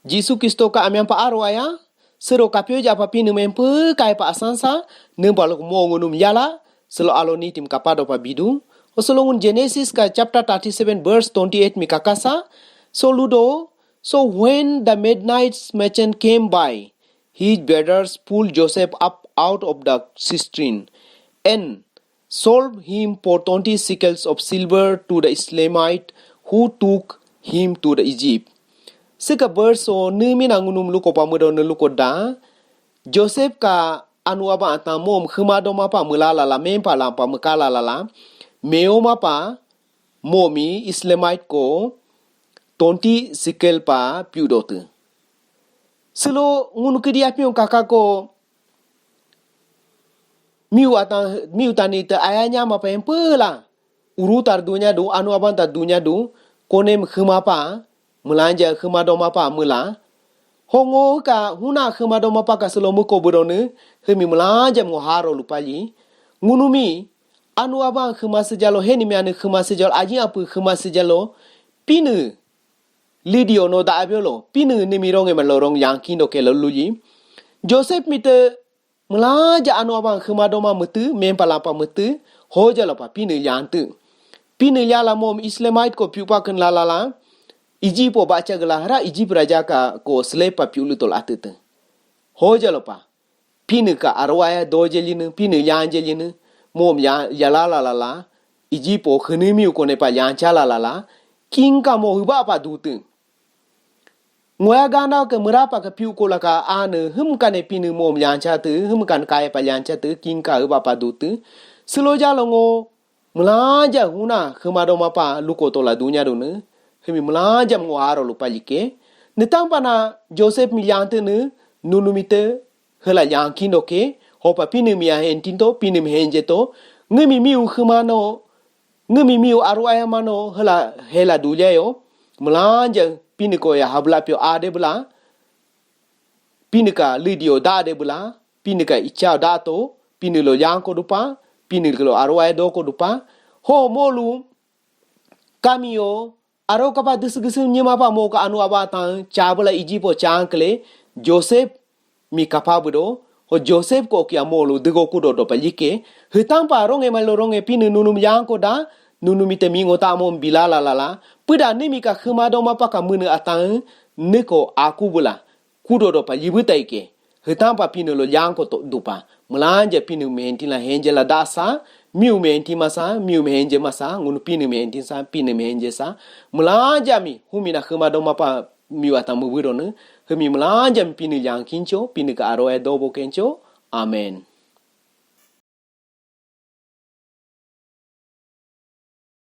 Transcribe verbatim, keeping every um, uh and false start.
Jisu Kristo ka amian pa aro aya, sero kapyo ja pa Pinii mi empe kai pa asansa, niimpa loko mo ngunumi yala, selo alo niitim kapado pa bidu. Ho selo ngun Genesis ka chapter thirty-seven verse twenty-eight mi kakasa, so ludo, so when the midnight merchant came by, his brothers pulled Joseph up out of the cistern and sold him for twenty shekels of silver to the Ishmaelite who took him to the Egypt. Siika verse so niimina ngunumi luko pa miido nii luko da, Joseph ka anu aban atan momi hiima doma pa miilala la, miimpa lampa miikala la la, meo mapa momi Ishmaelite ko twenty shekel pa piu dotii. Silo ngunu kiidi apiñ kakako miyu atan, miyu tanii te aya nyama pa empe la. Uru tar dunya du, anu aban tar dunya du, konem hiima pa miilanja, hiima doma pa miila. Ho ngo ka huna hiima doma pa ka selo miiko biido nii, hiimi miilanja mi ngo haro lupa li. Ngunumi, anu aban hiima sejalo, heni mi anu hiima sejalo, aji apu hiima sejalo, Pinii lidio no da abiolo, Pinii niimi ronge malo rong yangkiñ doke lo luyi. Joseph mi te miilanja anu aban hiima doma miitii, miimpa lampa miitii, hojalo pa Pinii yantii. Pinii yala momi Ishmaelite ko piu pa ken la la la, Egypt o bacha gela hara Egypt raja ka ko slave pa piu lutol atitii. Hojalo pa Pinii ka aro aya doje linii, Pinii yanje linii, momi ya, yala la la la, Egypt o hiinii miyu kone pa yancha la la la, kiñ ka mo hiiba pa dutii. Ngoya ganda ke miirapa ke piu ko laka ane hiim kane Pinii momi yanchatii, hiim kan kaya pa yanchatii, kiñ ka hiiba pa dutii. Silo jalo ngo miilanja huna hiima doma pa luko tola dunya du nii, hiimi miilanja mi ngo aro lupa like. Niitampa na Joseph mi yantii nii, nunumi te hiila yangkiñ doke, hopa Pinii mi ya hentinto, Pinii mi henjeto, ngiimi miyu hiima no, ngiimi miyu aro aya mano, hiila, hiila dulya yo, miilanja Pinii ko ya habla pio ade bula, Pinii ka lidio dade bula, Pinii ka icha dato, Pinii lo yangko dupa, Pinii lo aro aya doko dupa, ho molu, kamiyo, aro kapa disi gisi nyima pa mo ka anu aba tan, chabla Egypt o chankle, Joseph mi kapa biido, ho Joseph ko kia molu digo kudo dopa like, hiitampa ronge malo ronge Pinii nunumi yanko da, nunumi te mi ngo ta momi bila la la la, pida niimi ka hiima doma pa ka miinii atan, niiko aku bula, kudo dopa libuta ike. Hiitampa Pinii lo yanko to dupa. Miilanja Pinii mi hentin la henje la dasa, miyu mi hentin masa, miyu mi henje masa, ngunu Pinii mi hentin sa, Pinii mi henje sa. Miilanja mi, humi na hiima doma pa miyu atan mi biido nii, hiimi miilanja mi Pinii yangkincho, Pinii ka aro e dobo kencho. Amen.